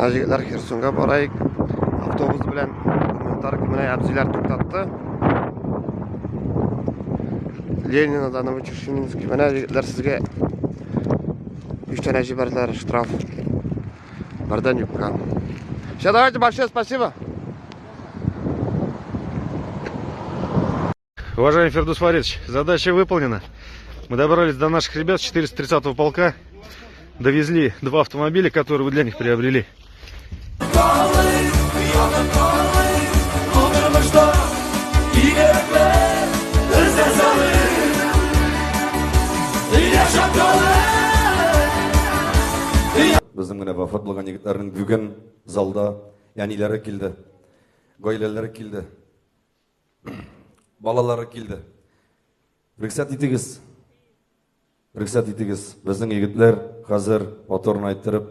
Менә җегетләр Херсонга барайык. Автобус белән гуманитарка менә әбзиләр туктатты. Ленина да Новочершининский. Менә җегетләр сезгә 3 тәнә җибәрделәр штраф. Бердән юкка. Все, давайте большое спасибо. Уважаемый Фирдус Фаридович, задача выполнена. Мы добрались до наших ребят 430-го полка. Довезли два автомобиля, которые вы для них приобрели. Безнең менә вафат булган егетләрнең бүген залда әниләре килде, гаиләләре килде, балалары килде. Рөхсәт итегез. Рөхсәт итегез, безнең егетләр хәзер моторын айттырып